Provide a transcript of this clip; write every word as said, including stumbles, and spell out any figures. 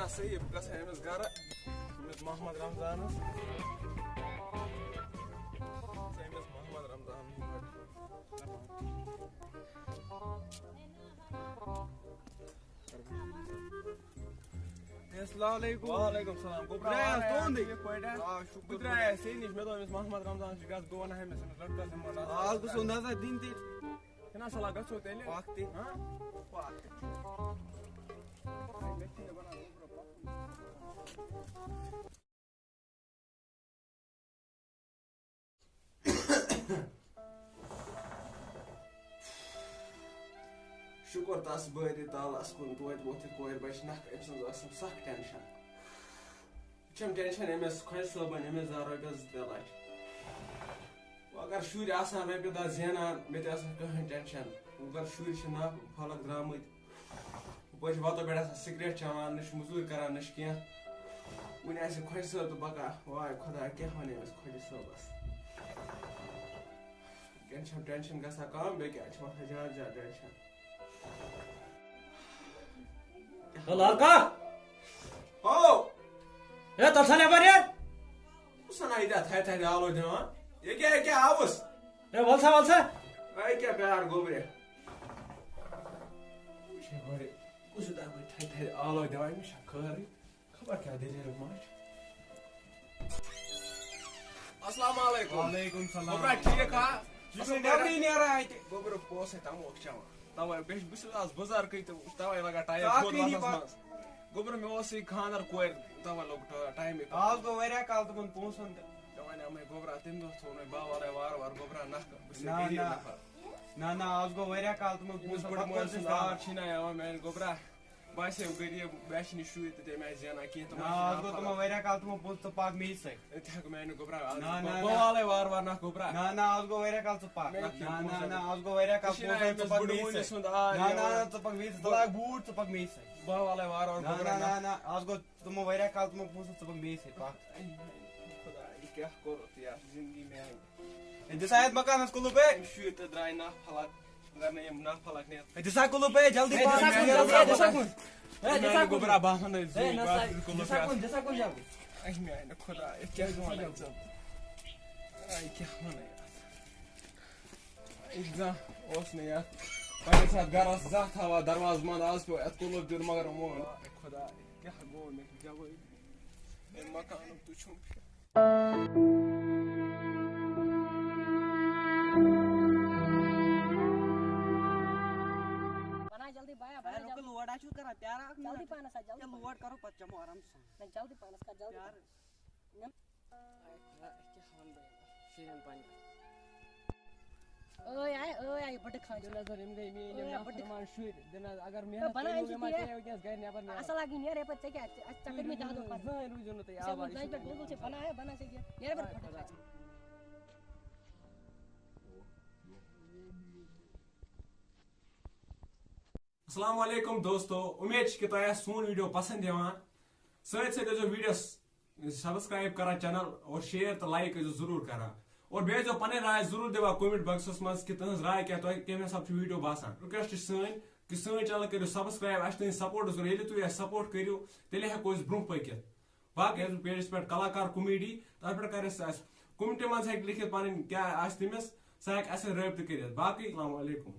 صحیح، بہٕ گژھٕ ہا أمِس گرٕ، أمِس محمد رمضانس۔ ژٕ أمِس محمد رمضانس گرٕ۔ السلام علیکم۔ وعلیکم السلام۔ گوٚبرا، درٛایس آ، تُہُنٛدُے۔ ٹھیٖک پٲٹھۍ ہا؟ آ، شُکُر بہٕ درٛایس ژےٚ نِش، مےٚ دوٚپ أمِس محمد رمضان چھُ گژھ، بہٕ وَنہٕ ہا أمِس، أمِس لٔڑکس دِمہٕ بہٕ نظر۔ آ، آز گوٚژھو نظر دِنۍ تیٚلہِ۔ چھِنہ سہلاب، گژھو تیٚلہِ۔ پکھ تہِ۔ ہاں، پکھ تہِ۔ مےٚ چھِنہٕ بنان گوٚبرا پکُن۔ شُکُر تس بٲرِ تعالس کُن، توتہِ ووٚتھ یہِ کورِ بچہِ نکھٕ، أمۍ سٕنٛز ٲسٕم سخ ٹینشن۔ چھَم ٹینشن أمِس خۄجہِ صٲبن، أمِس زا رۄپیس زٕ ترٛےٚ لچھ۔ وۄنۍ اگر شُرۍ آسہٕ ہن رۄپیہِ دَہ زینان، مےٚ تہِ آسہٕ نہٕ کٕہٕنۍ ٹینشن۔ وۄنۍ اگر شُرۍ چھِ نا پھلک درٛامٕتۍ، ہُپٲرۍ چھِ وَتو پٮ۪ٹھ آسان سِگریٹ چٮ۪وان، نہ چھِ مٔزوٗرۍ کران، نہ چھِ کینٛہہ۔ وٕنہِ آسہِ خۄجہِ صٲب تہٕ بَکان، واے خۄدایا، کیٛاہ وَنہِ أمِس خۄجہِ صٲبَس؟ وٕنکٮ۪ن چھَم ٹینشن گژھان کَم، بیٚیہِ کیٛاہ چھِ وۄتھان زیادٕ زیادٕ ٹینشن۔ ہے لال کاک! ہو! ہے، تَلہٕ سا نٮ۪بر یَتھ! کُس سَنا ییٚتہِ اَتھ تھَرِ تھَرِ آلو دِوان؟ یہِ کیٛاہ، یہِ کیٛاہ آوُس؟ ہے، وَل سا، وَل سا! اے کیٛاہ پیار گوٚبرِ؟ وٕچھ ہے گۄڈٕ، کُس یوٗتاہ بہٕ تھَرِ تھَرِ آلو دِوان، أمِس چھا خٲرٕے؟ خبر کیٛاہ دٔلیٖل ما چھِ۔ السلام علیکم۔ وعلیکم السلام۔ گوٚبرا، ٹھیٖک ہا؟ یہِ چھُ نٮ۪برٕے نیران اَتہِ۔ گوٚبرا، بہٕ اوسَے تَموکھ چٮ۪وان۔ تَوَے بیٚیہِ چھُس، بہٕ چھُس آز بُزرگٕے تہٕ تَوَے لَگان ٹایم ژٕ اَکھ کھوٚت کِنی وَتَس پَتہٕ؟ منٛز۔ گوٚبرا، مےٚ اوسُے خانٛدر کورِ، تَوَے لوٚگ ٹا-، ٹایمٕے پَتہٕ۔ آز گوٚو واریاہ کال تِمَن پونٛسَن تہٕ۔ ژےٚ وَنیٛامَے گوٚبرا، تَمہِ دۄہ تھوٚو مےٚ بہٕ والَے وارٕ وارٕ گوٚبرا نَکھٕ۔ بہٕ چھُسَے نہ، غریٖب نہ۔ نفر۔ نہ، نہ، آز گوٚو واریاہ کال تِمَن أمِس پونٛسَن، بٔڑ پَتہٕ مٲلۍ کوٚت سُنٛد چھِ آر ترٛاوان؟ چھِنہٕ یِوان میٛانہِ گوٚبرا۔ باسیو غریٖب، مےٚ چھِنہٕ شُرۍ تہِ تَمہِ آیہِ زینان کینٛہہ، تِمَن نہ، چھِ آز یِوان گوٚو تِمَن پَلَو۔ واریاہ کال، تِمَن پوٚز ژٕ پَکھ مے سۭتۍ۔ أتۍ ہٮ۪کہٕ میٛانہِ گوٚبرا، آز نہ، بہٕ، نہ، بہٕ نہ۔ والَے وارٕ وارٕ نَکھ گوٚبرا۔ نہ، نہ، آز گوٚو واریاہ کال ژٕ پَکھ۔ مےٚ نہ، کیٛاہ نہ، پونٛسہٕ؟ نہ، آز گوٚو واریاہ کال، ژٕ چھِنہٕ پونٛسہٕ أمِس ژٕ پَکھ بٔڑٕ مے مٲلِس سۭتۍ۔ ہُنٛد آر نہ، نہ، یِوان۔ نہ، ژٕ پَکھ مے سۭتۍ، ژٕ بہٕ لاگ بوٗٹھ، ژٕ پَکھ مے سۭتۍ۔ بہٕ والَے وارٕ وارٕ نہ، گوٚبرا نہ، نَکھ۔ نہ، نہ، آز گوٚو تِمَن واریاہ کال، تِمَن پونٛسَن، ژٕ پَکھ مے سۭتۍ، پَکھ۔ اے میٛانہِ خۄداے، یہِ کیٛاہ کوٚرُتھ یَتھ زِندگی میٛانہِ؟ ہے، دِسا یَتھ مکانَس کُلُف، ہے۔ یِم شُرۍ تہٕ درٛاے ناپھلک، اگر نہٕ یِم ناپھلک نِتھ۔ ہے، دِسا کُلُف، ہے، جلدی ہے، پَہَن۔ دِسا کُن، ہے، دِسا کُن۔ ہے، دِسا کُن۔ گوٚبرا، بہٕ ہَن ہے، زوٗ، نہ بہٕ سا، ہَن کُلُف دِسا یَتھ۔ کُن، دِسا کُن جلدی۔ اے میٛانہِ خۄدایا، کیٛاہ وَنَے ژٕ؟ اے، کیٛاہ وَنَے یَتھ؟ اے، زانٛہہ اوس نہٕ یَتھ پنٛنِس اَتھ گَرَس زانٛہہ تھاوان دروازٕ بنٛد، آز پیوٚو یَتھ کُلُف دیُن، مگر یِمو، اے خۄدایا، کیٛاہ گوٚو مےٚ؟ جوٲبی۔ اے مکانُک تُہۍ چھُو بنا جلدی بایا، بنا اے، رُکہٕ، جلدی۔ لوڈ ہا چھُو کران، پیارا اکھ جلدی منٹ۔ پہنس آ، جلدی۔ ہے، لوڈ کرو، پتہٕ چمو آرام سان۔ نہ، جلدی پہنس کر، جلدی۔ پیار۔ نہ۔ اے، کیٛاہ، کیٛاہ وَنہٕ بہٕ یِمن شُرٮ۪ن پننٮ۪ن؟ ٲے آے، ٲے آے، بٔڑٕ خانٛچ۔ دِل نظر، یِم گٔے میٛٲنۍ یِم ٲے، بٔڑٕ نافرمان شُرۍ۔ دِل نظر، اگر محنت بناو کٔرِو، أمِس یِم کینٛہہ۔ آسہِ ہے وٕنکیٚس گرِ نٮ۪بر نیران۔ اصل اکھ یہِ نیرِ یپٲرۍ، ژےٚ کیٛاہ، ژےٚ، ژےٚ کٔرۍ مٕتۍ دَہ دۄہ پتہٕ۔ زٕہٕنۍ روٗزِو نہٕ تُہۍ ژےٚ آباد ووٚن، یہِ ژےٚ پٮ۪ٹھ شُرٮ۪ن بوٗزمُت چھُ، بناو ہے، بناو ژےٚ کینٛہہ۔ نیرٕ بٔڑ خانٛچ۔ السلام علیکم دوستو، امید چھِ کہ تۄہہِ آسہِ سون ویڈیو پسند یِوان۔ سۭتۍ سۭتۍ ٲسۍزیو ویڈیوس سبسکرائب کران چینل اور شیئر تہٕ لائک ٲسۍزیو ضروٗر کران۔ اور بیٚیہِ ٲسۍزیو پنٕنۍ راے ضروٗر دِوان کمنٹ باکسس منٛز کہ تُہنٛز راے کیٛاہ، تۄہہِ کمہِ حساب چھُ ویڈیو باسان۔ ریکویسٹ چھِ سٲنۍ کہ سٲنۍ چینل کٔرِو سبسکرائب، اَسہِ چھِ تُہنٛدِ سپورٹ ضروٗرت۔ ییٚلہِ تُہۍ اَسہِ سپورٹ کٔرِو، تیٚلہِ ہٮ۪کو أسۍ برونٛہہ پٔکِتھ۔ باقٕے حظ پیجس پٮ۪ٹھ کلاکار کومیڈی، تَتھ پٮ۪ٹھ کر اَسہِ، اَسہِ کومنٹہِ منٛز ہیٚکہِ لیکھِتھ پنٕنۍ کیٛاہ آسہِ تٔمِس، سُہ ہیٚکہِ اَسہِ سۭتۍ رٲبطہٕ کٔرِتھ۔ باقٕے السلام علیکم۔